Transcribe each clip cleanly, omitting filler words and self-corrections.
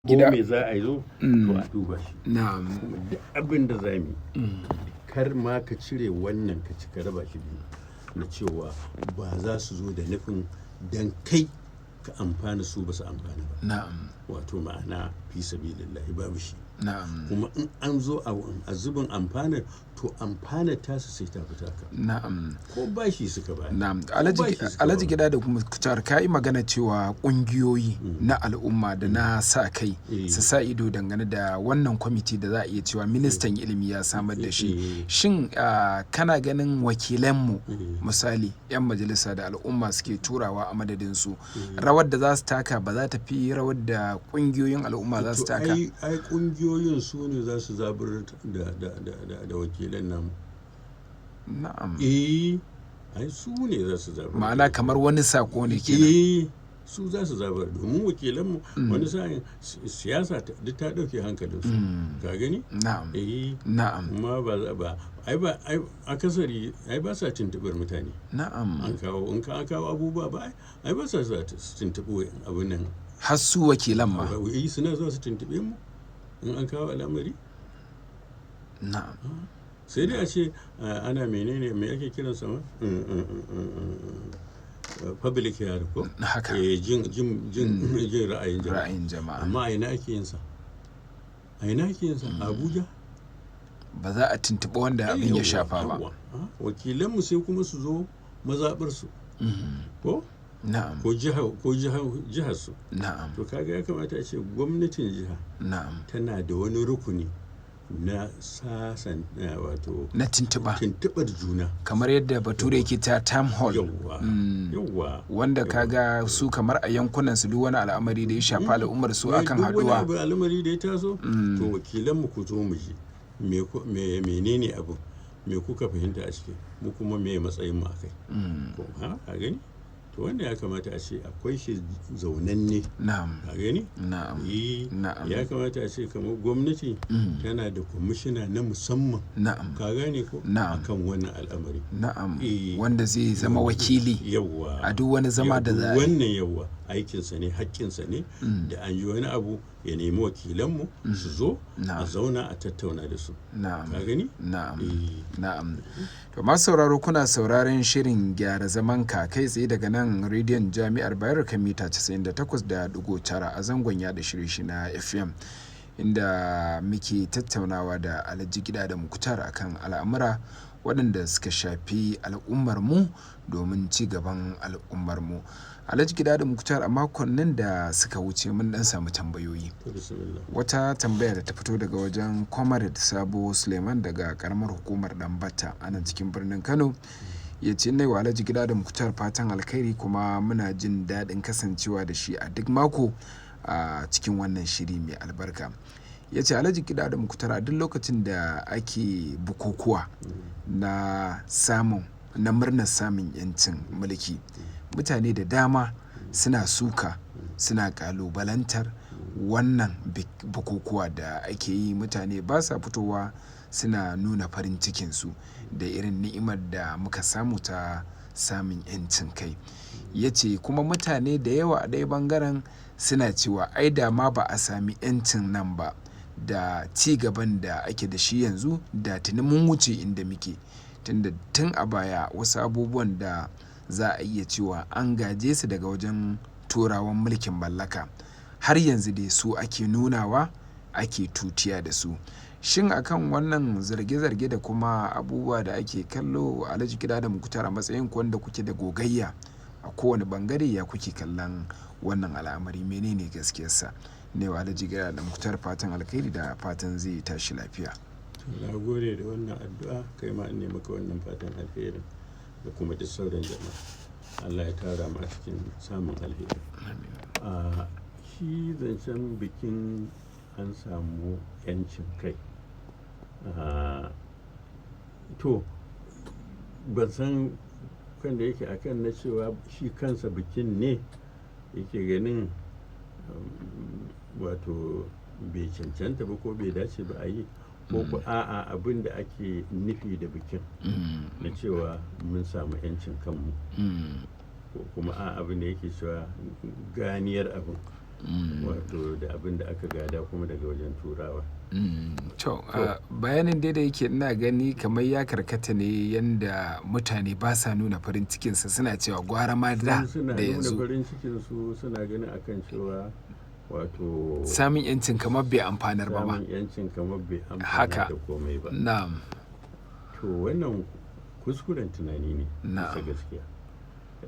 Ko Gida. me za a yi zo to a duba shi. Na'am. Kuma duk abin da za mu yi, kar ma ka cire wannan ka ci ka raba shi biyu na cewa ba za su zo da nufin dan kai ka amfana su ba su amfana ba. Na'am. Wato ma'ana fi sabilillahi babu shi. Na'am. Kuma in an zo a zubin amfanar, to amfanar tasu sai ta fita ka. Na'am. Ko bashi suka bayar. Na'am. Ko Alhaji bashi suka Alhaji bayar. Gida da kuma Kutar, ka yi magana cewa ƙungiyoyi na al'umma da na sa kai su sa ido dangane da wannan kwamiti da za a iya cewa ministan ilimi ya samar da shi. Shin kana ganin wakilanmu, misali 'yan majalisa da al'umma suke turawa a madadinsu, rawar da za su taka ba za ta fi rawar da ƙungiyoyin al'umma za su To taka? ai kungiyoyin su ne za su zabar da wakilan namu. Na'am. Eh, ai su ne za su zabar. Ma'ana kamar wani sako ne kenan. Eh, su za su zabar domin wakilanmu wani sa'in siyasa duk ta ɗauke hankalinsu. Ka gani? Na'am. Eh. Na'am. Kuma ba za ba ai ba ai akasari ai ba sa tuntuɓar mutane. Na'am. An kawo in ka an kawo abubuwa ba ai ba sa sa tuntuɓi abin nan. Har su wakilan ma. Eh, suna zuwa su tuntuɓe mu in an kawo al'amari. Na'am. Sai dai a ce ana menene, me ake kiransa ma? Public hearing ko? Haka. Eh, jin ra'ayin jama'a. Ra'ayin jama'a. Amma a ina ake yin sa? A ina ake yin sa? Abuja? Ba za a tuntuɓi wanda abin ya shafa ba. Yawwa. Wakilanmu sai kuma su zo mazaɓarsu. Ko? Na'am. Ko jiha ko jihar su. Na'am. To kaga ya kamata a ce gwamnatin jiha Na'am. tana da wani rukuni na sasan wato Na tuntuɓa. tuntuɓar juna. Kamar yadda Bature yake ta town hall. Yawwa. Yawwa. Wanda kaga su kamar a yankunan su duk wani al'amari da ya shafi al'ummar su akan Duk wani haɗuwa. abu al'amari da ya taso, to wakilanmu ku zo mu ji menene abu, me kuka fahimta a ciki, mu kuma me matsayin mu akai. Ko ha ka gani? To wanda ya kamata a ce akwai shi zaunanne. Na'am. Ka gani? Na'am. Eh, Na'am. ya kamata a ce kamar gwamnati tana da kwamishina na musamman. Na'am. Ka gane ko? Na'am. Akan wannan al'amari. Na'am. Eh. Wanda zai zama wakili Yawwa. a duk wani zama da za a yi. Wannan yawwa aikinsa ne, haƙƙinsa ne da an yi wani abu ya nemi wakilanmu su zo a Na'am. zauna a tattauna da su. Na'am. Ka gani? Na'am. Eh. Na'am. To masu sauraro, kuna sauraron shirin Gyara Zaman Ka kai tsaye daga nan rediyon Jami'ar Bayero kan mita 98.9 a zangon yada shirye na FM, inda muke tattaunawa da Alhaji Gida da Muktar akan al'amura waɗanda suka shafi al'ummar mu domin ci gaban al'ummar mu. Alhaji Gida da Muktar, a makonnin da suka wuce mun dan samu tambayoyi. To bismillah. Wata tambaya da ta fito daga wajen Comrade Sabo Suleiman daga karamar hukumar Dambata a nan cikin birnin Kano, ya ce nai wa Alhaji Gida da Muktar fatan alkhairi, kuma muna jin daɗin kasancewa da shi a duk mako a cikin wannan shiri mai albarka. Ya ce, Alhaji Gida da Muktar, a duk lokacin da ake bukukuwa na samun na murnar samun yancin mulki, mutane da dama suna suka, suna kalubalantar wannan bukukuwa da ake yi. Mutane ba sa fitowa suna nuna farin cikinsu da irin ni'imar da muka samu ta samun 'yancin kai. Ya ce kuma mutane da yawa a ɗaya bangaren suna cewa ai da ma ba a sami 'yancin nan ba, da ci gaban da ake da shi yanzu da tuni mun wuce inda muke, tunda tun a baya wasu abubuwan da za a iya cewa an gaje su daga wajen Turawan mulkin mallaka har yanzu dai su ake nunawa ake tutiya da su. Shin akan wannan zarge-zarge da kuma abubuwa da ake kallo, Alhaji Gida da Muktar, a matsayin ku wanda kuke da gogayya a kowane bangare, ya kuke kallon wannan al'amari? Menene gaskiyarsa ne? Wa Alhaji Gida da Muktar fatan alkhairi da fatan zai tashi lafiya. To na gode da wannan addu'a, kai ma in ne maka wannan fatan alherin da kuma duk sauran jama'a. Allah ya tara mu a cikin samun alheri. Shi zancen bikin an samu 'yancin kai. To ban san kan da yake akan na cewa shi kansa bikin ne yake ganin wato bai cancanta ba ko bai dace ba a yi, ko ko a'a abin da ake nufi da bikin na cewa mun samu 'yancin kanmu, ko kuma a abin da yake cewa ganiyar abin. Wato da abin da aka gada kuma daga wajen Turawa. To, bayanin dai da yake ina gani kamar ya karkata ne yanda mutane ba sa nuna farin cikinsa, suna cewa gwara ma da Su suna da nuna yanzu. farin cikinsu, suna ganin akan cewa wato Samun 'yancin kamar bai amfanar ba ma. samun 'yancin kamar bai amfana Haka. da komai ba. Na'am. To wannan kuskuren tunani ne bisa Na'am. gaskiya.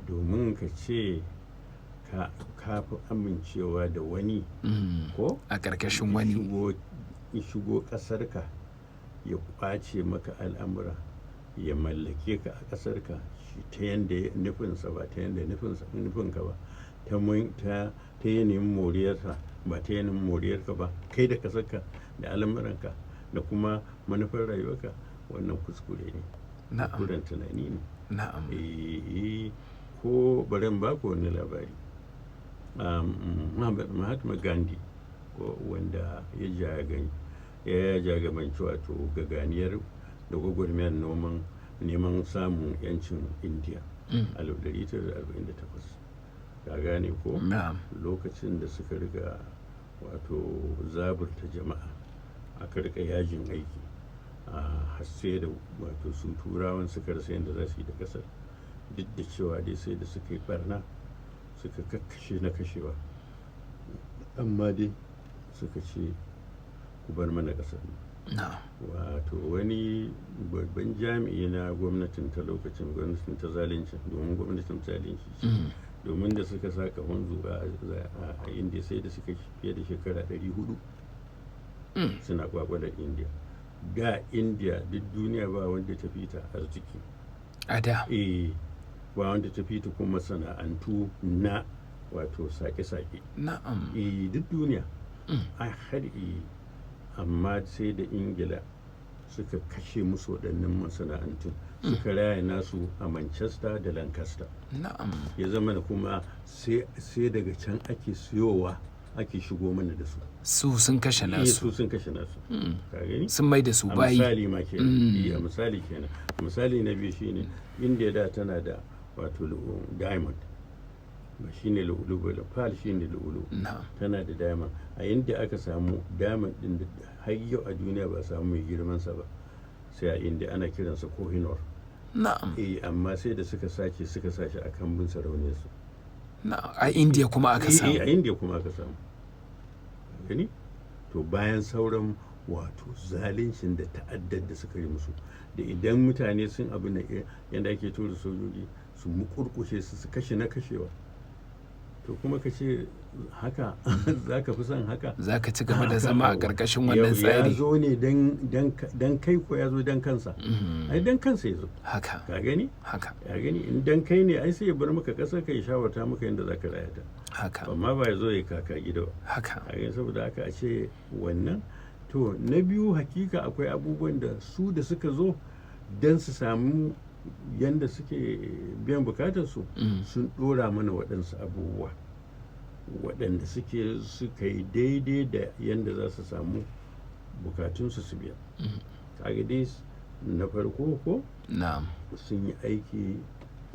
Domin ka ce ka fi amincewa da wani ko A ƙarƙashin wani. shigo ƙasarka ya ƙwace maka al'amura, ya mallake ka a ƙasarka shi ta yanda nufinsa ba ta yanda nufinka ba, ta yanayin moriyarsa ba ta yanayin moriyarka ba, kai da ƙasarka da al'amuranka da kuma manufar rayuwarka, wannan kuskure ne. Na'am. Kuskuren tunani ne. Na'am. Eh, ko bari in baku wani labari. Mahatma Gandhi ko wanda ya jagabanci wato gaganiyar da gwagwarmayar neman samun 'yancin Indiya a 1948. Ka gane ko? Na'am. Lokacin da suka riga wato zaburta jama'a aka rika yajin aiki a har sai da wato su Turawan suka rasa yadda za su yi da kasar, duk da cewa dai sai da suka yi barna, suka kakkashe na kashewa, amma dai suka ce ku bar mana kasar nan. Na'am. Wato wani babban jami'i na gwamnatin ta lokacin, gwamnatin ta zalunci, domin gwamnatin zalunci ce. Domin da suka sa kahon zuƙa a Indiya sai da suka fiye da shekara 400 suna kwakwalar Indiya. Da Indiya duk duniya ba wanda ta fita arziki. A da. Eh, ba wanda ta fita kuma masana'antu na wato sake-sake. Na'am. Eh, duk duniya. A har amma sai da Ingila suka kashe musu waɗannan masana'antun, suka raya nasu a Manchester da Lancaster. Na'am. Ya zama da kuma sai daga can ake siyowa, ake shigo mana da su. Su sun kashe Eh, nasu. su sun kashe nasu. Ka gani? Sun mai da su A bayi. misali ma kenan. Eh, a misali kenan. Misali na biyu shine India da tana da wato diamond. Ba shine lu'ulu ba, pearl shine lu'ulu. Na'am. Tana da diamond. A inda aka samu diamond din da har yau a duniya ba a samu mai girman sa ba, sai a India, ana kiransa Kohinoor. Na'am. Eh, amma sai da suka sace, suka sace a kambun sarauniyar su. Na'am. A Indiya kuma aka Eh, eh, samu. a India kuma aka samu. Gani? To bayan sauran wato zaluncin da ta'addar da suka yi musu, da idan mutane sun abu na yanda ake tura sojoji su mukurkushe su, su kashe na kashewa. To kuma ka ce haka za ka fi son haka? Za ka ci gaba da zama a ƙarƙashin Yau wannan ya tsari. zo ne dan kai ko ya zo dan kansa? Ai dan kansa ya zo. Haka. Ka gani? Haka. Ka gani, in dan kai ne ai sai ya bar maka ƙasar ka, ya shawarta maka yadda za ka raya ta. Haka. Amma ba ya zo ya kaka gida ba. Haka. A gani, saboda haka a ce wannan. To na biyu, hakika akwai abubuwan da su da suka zo don su samu yanda suke biyan bukatarsu, sun dora mana waɗansu abubuwa waɗanda suka yi daidai da yanda za su samu bukatunsu su biya. Kaga dai na farko ko Na'am. sun yi aiki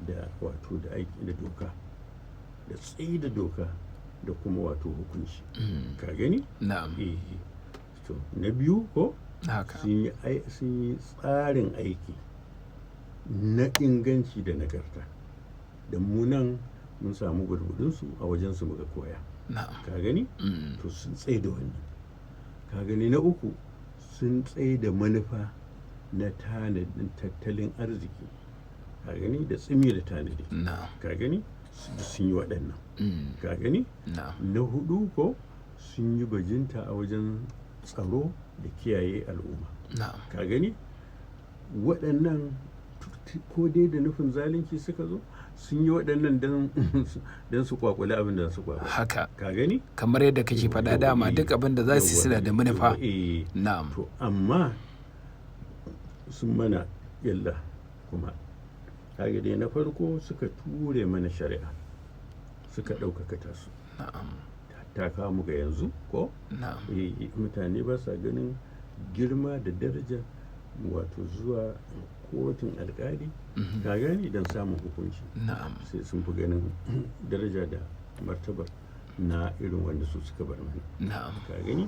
da wato da aiki da doka, da tsayi da doka da kuma wato hukunci. Ka gani? Na'am. Eh, to na biyu ko Haka. sun yi tsarin aiki na inganci da nagarta, da mu nan mun samu gurgudunsu, a wajensu muka koya. Na'am. Ka gani? To sun tsaye da wannan. Ka gani, na uku, sun tsaye da manufa na tanadin tattalin arziki, ka gani, da tsimi da tanadi. Na'am. Ka gani, sun yi waɗannan. Ka gani? Na'am. Na hudu ko sun yi bajinta a wajen tsaro da kiyaye al'umma. Na'am. Ka gani, waɗannan ko dai da nufin zalunci suka zo, sun yi waɗannan don su kwakwali abin da su kwakwali. Haka. Ka gani? Kamar yadda kake faɗa dama, duk abin da za su yi suna da manufa. Eh. Na'am. To amma sun mana illa kuma. Kaga dai na farko suka ture mana shari'a, suka ɗaukaka tasu. Na'am. Ta kawo mu ga yanzu ko? Na'am. Eh, mutane ba sa ganin girma da daraja wato zuwa kotun alkali, ka gani, don samun hukunci. Na'am. Sai sun fi ganin daraja da martabar Na irin wanda su suka bar mana. Na'am. Ka gani.